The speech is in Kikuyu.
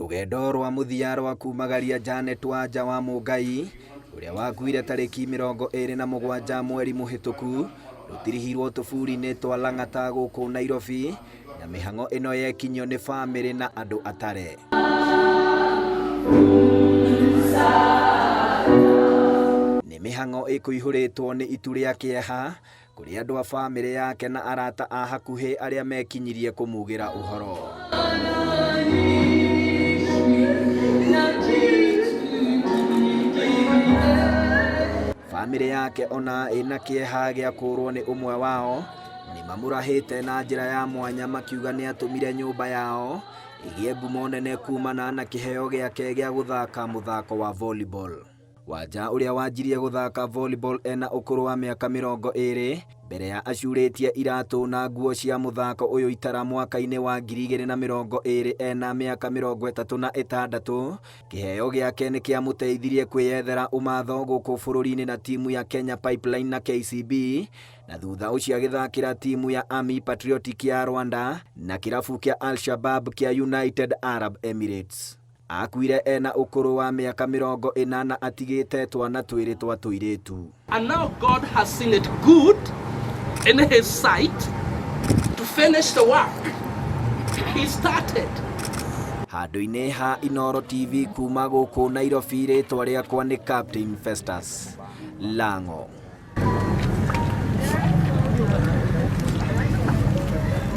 Rũgendo rwa mũthia rwa kumagaria Janet Wanja wa Mũngai ũrĩa wakuire tarĩki 27 mweri mũhĩtũku rũtirihirwo tũburi-inĩ twa Lang'ata gũkũ Nairobi na mĩhang'o ĩno yekinyio nĩ bamĩrĩ na andũ atare. Nĩ mĩhang'o ĩkũihũrĩtwo nĩ itu rĩa kĩeha kũrĩ andũ a bamĩrĩ yake na arata a hakuhĩ arĩa mekinyirie kũmugĩra ũhoro. Bamĩrĩ yake ona ĩna kĩeha gĩa kũrwo nĩ ũmwe wao nĩ mamũrahĩte na njĩra ya mwanya makiuga nĩ atũmire nyũmba yao ĩgĩe ngumo nene kumana na kĩheo gĩake gĩa gũthaka mũthako wa volleyball. Wanja ũrĩa wanjirie gũthaka volleyball ena ũkũrũ wa mĩaka 20 mbere ya acurĩtie iratũ na nguo cia mũthako ũyũ itara mwaka-inĩ wa 2020 ena mĩaka 36. Kĩheo gĩake nĩ kĩamũteithirie kwĩyethera ũmatho gũkũ bũrũri-inĩ na timu ya Kenya Pipeline na KCB, na thutha ũcio agĩthakĩra timu ya Army Patriotic ya Rwanda na kĩrabu kĩa Al Shabab kĩa United Arab Emirates. Akuire ena ũkũrũ wa mĩaka 40 atigĩte twana twĩrĩ twa tũirĩtu. And now God has seen it good in his sight to finish the work he started. Handũ-inĩ ha Inooro TV kuma gũkũ Nairobi, rĩtwa rĩakwa nĩ Captain Festus Lango.